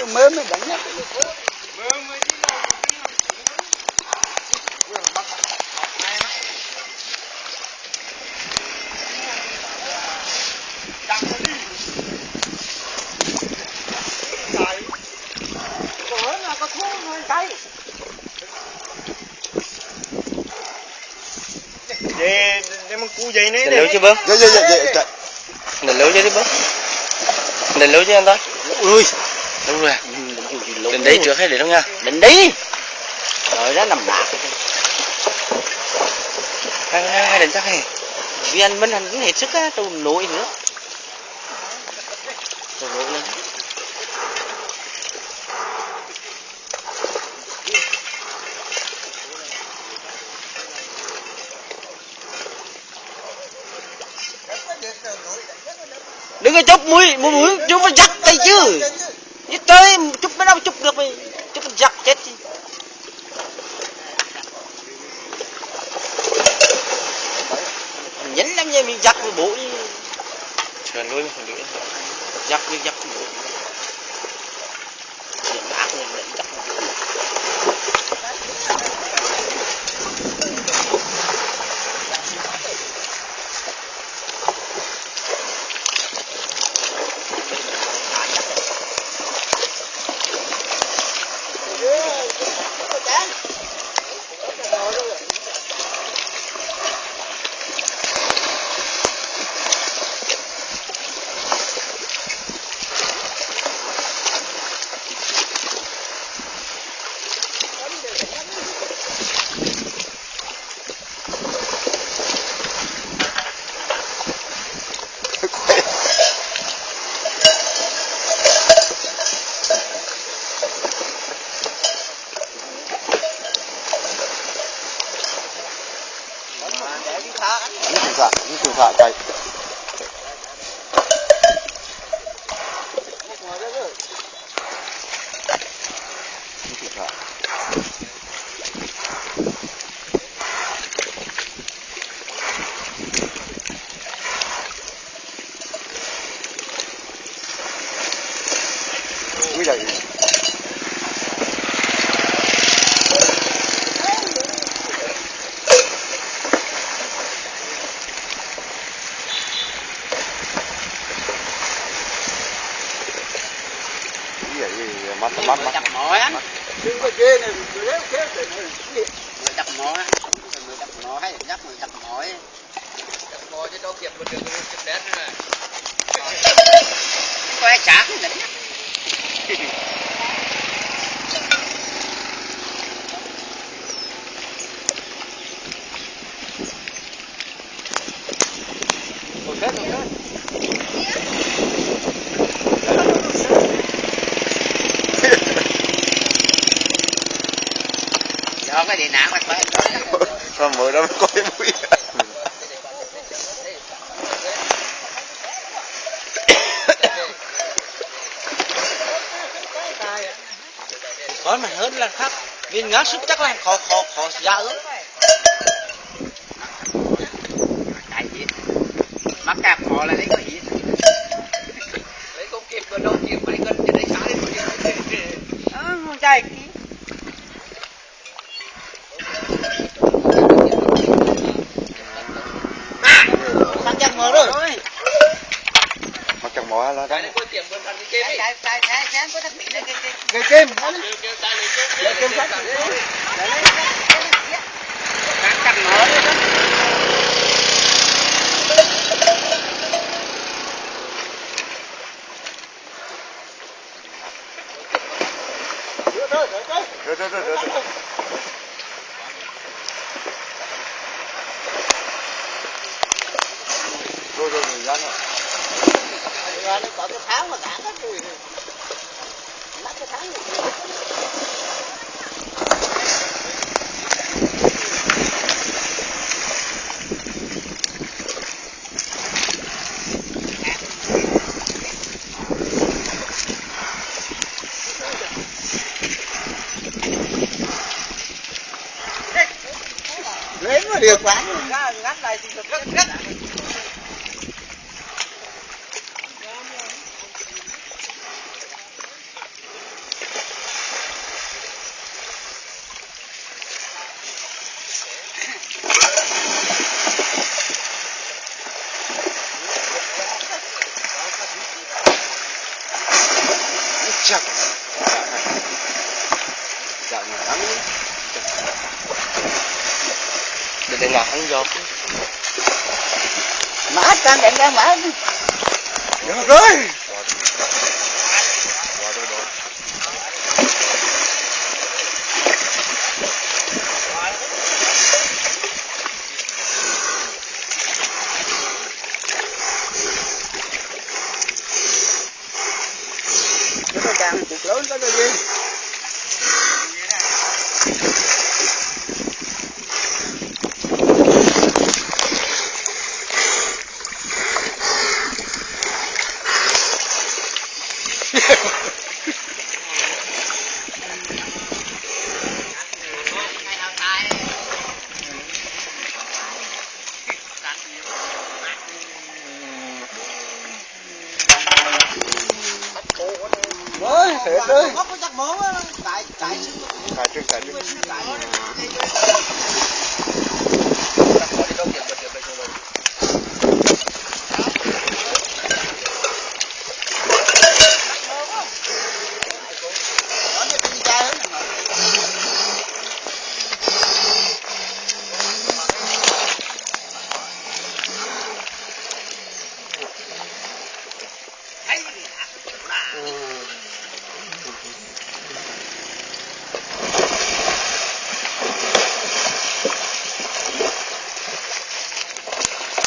Ntawm lawv ces pab. Ntawm lawv ces pab. Ntawm lawv ces ntag. Ui, lawv ntev tsuas hais lawv lub nyag. Ntev. Lawv nab nam nam. Hais lawv ncaj. Vin Minh Hạnh cũng hết sức á, tụi nội nữa. Tụi nội luôn. Đừng có chụp mũi, mũi, mũi, chúng nó giật tay chứ. Giật tay, chụp mấy đâu chụp được mày. Chụp giật chết chứ. Nhấn lắm nha, mình giật rồi bổ đi. Giật đi, giật đi. Ib tug tham, ib tug tham cai. Txhob mus rau koj ib mus. Khov mas hwv leej thab, vim ngab xub cab leej khov khov khov yam. Mab kaj khov la le koj yim. Mus cai kis. Mab cag mov lawm. Mov cag mov los. Đừng để ngã thắng vô. Má căng đèn đang má. Rồi.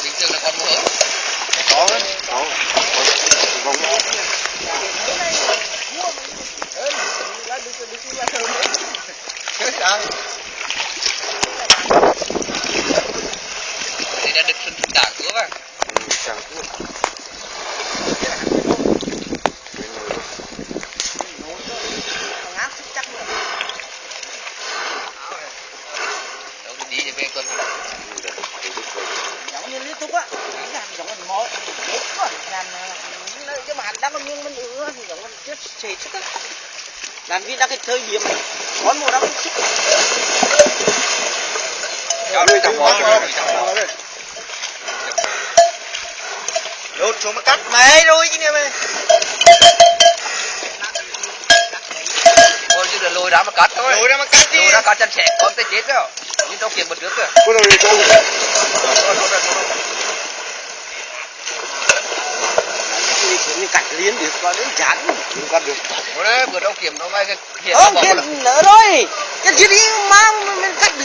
Bình thường là còn mưa. Có đấy, có. Vòng. Thì đã được sân thượng đảng của mà. Thằng Quốc. Đâu có đi thì bên con. Giống như liên tục á, làm giống mình mỏi, mệt quá, làm, ờ, nhưng mà đang có miếng mình ưa, thì giống mình chết, chết, chết á. Làm gì đang cái thời điểm mà có mùa đông. Cháu nuôi cháu món. Lột xuống mà cắt mày rồi chứ nè mày. Ôi, chứ là lôi ra mà cắt thôi. Lôi ra mà cắt đi. Lôi ra cắt chặt chẽ con tê chết rồi. Như tao kiếm một đứa kìa. Ôi, lôi ra. Mình cắt liếm được, có đến chán. Mình cắt được. Ủa đấy, vừa tao kiếm nó ngay cái Không, kia lỡ rồi. Cái kia đi mà mình cắt đi.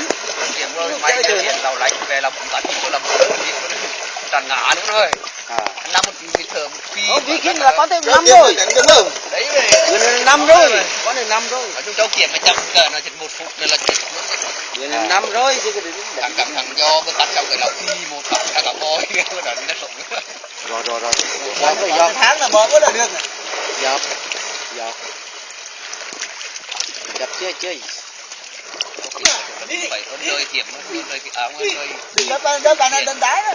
Kiểm rồi, mày cái điện tàu lạnh về là cũng cắt đi, là cũng cắt đi. Toàn ngã nữa rồi. À. Năm một tí thở một phi. Không, vì kia là có thêm năm rồi. Đấy này. Năm rồi. Có này năm rồi. Nói chung cháu kiểm mà chậm cỡ nó chỉ một phút nữa là chết. Năm rồi chứ cái đấy. Thằng cẳng thẳng do cái cắt cháu cái là phi một cặp hai cặp voi. Nó đần nó sống. Rồi, rồi, rồi. Tháng là mở có là được. Dạ. Dạ. Dập chưa, chưa? Phải ơn nơi kiểm, ơn nơi cái áo, ơn nơi. Đừng đập, đập bàn này, đập đá đó.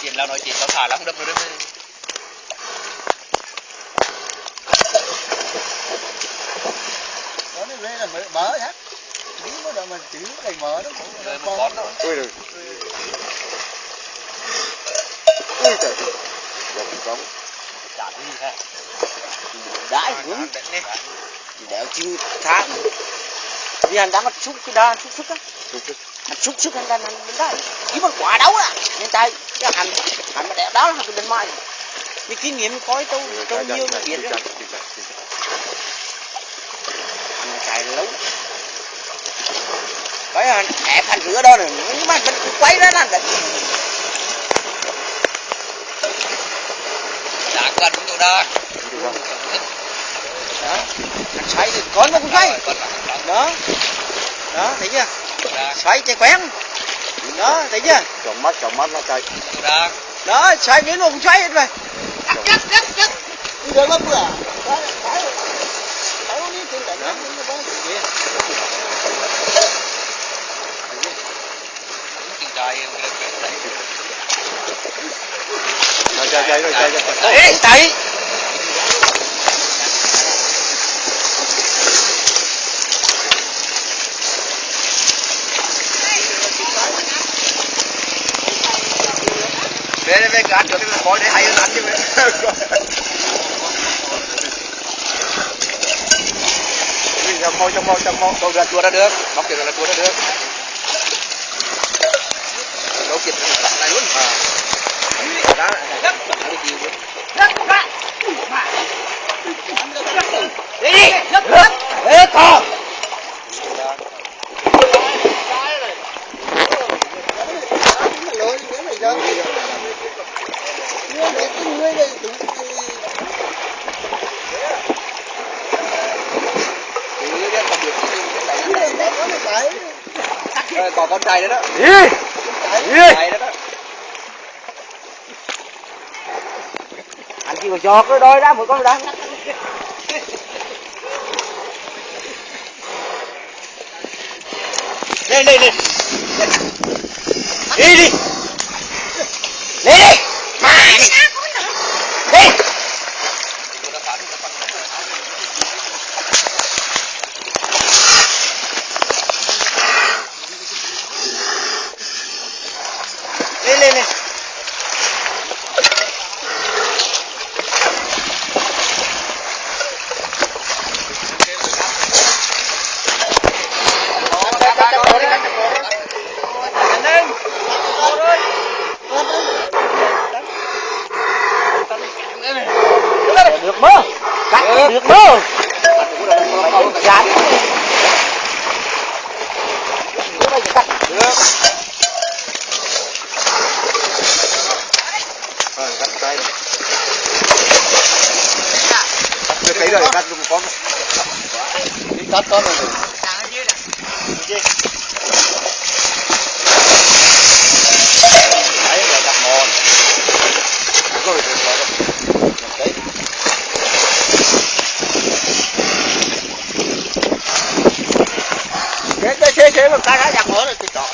Kiểm lao nói chỉ có thả lắm, đập rồi đấy. Có cái này là mới, mới hả? Tí mới đó mà tí mới đẩy mở đó. Nơi mà có đó. Ui, được. Ui, trời. Dòng, dòng. Chả gì hả? Đá gì cũng. Đéo chứ tháng. Vì anh đang có xúc cái đa, xúc xúc á. Xúc xúc. Anh xúc xúc anh đang, anh đang. Chứ mà quả đấu á. Hiện tại, cái hành, hành mà đéo đó là cái bên ngoài. Như kinh nghiệm có trâu, trâu nhiều nó biết đó. Hành xài lấu. Có hành, ép hành rửa đó này, nhưng mà mình cũng quay ra là cái. Đã cần tụi đó. Đó. Anh xoay thì con nó cũng xoay. Đó. Đó, thấy chưa? Xoay cho quen. Đó, thấy chưa? Chọn mắt, chọn mắt nó xoay. Đó, xoay miếng nó cũng xoay hết rồi. Đi rồi mà bữa. Đó. Ê, tại. Về, về, về, ăn được cái gói đấy hay hơn ăn chứ. Cho mau, cho mau, rau ra tua ra được, bóng kia là tua ra được. Rau kiệt lại luôn. Đó, nó đi gì luôn. Ê, con. Rồi, có con chay nữa đó. Ê! Ê! Chay nữa đó. Anh chỉ có giọt cái đôi đó, mới có đó. Lên, lên, lên. Đi, đi. Lên đi. Mà đi. Đi. Lên, lên, lên. Được không? Cắt được không? Mày dán. Được. Rồi, cắt tay. Cắt cái đấy rồi, cắt luôn có. Cắt có rồi. Thế, thế, thế, thế mà cái đó giặt mỡ là thịt đỏ.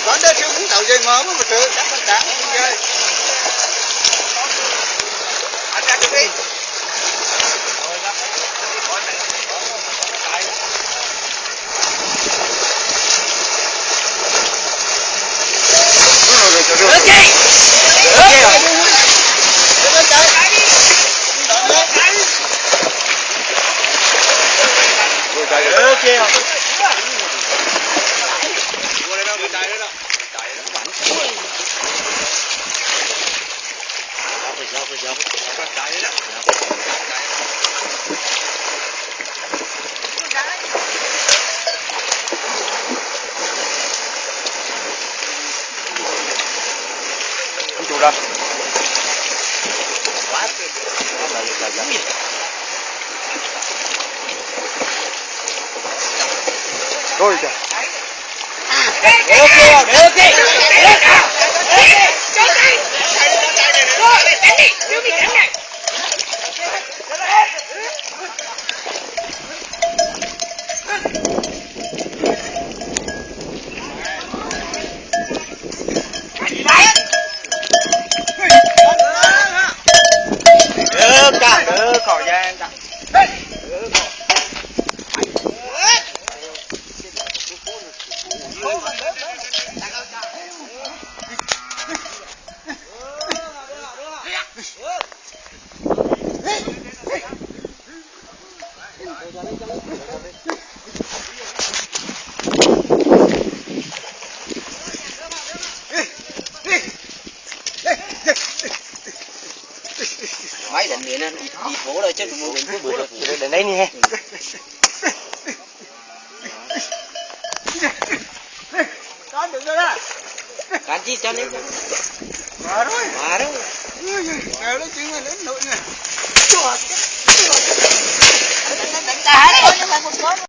Có đứa chứ cũng tàu dây mà, mà cứ chắc con cá không dây. Anh ra cho đi. Rồi kìa. Máy đánh miệng nó đi, đi phố rồi chứ. Đánh đấy nè. Cán chi cho nên. Má rồi. Má rồi. Ui, ui, kéo lên chính là đến nội này.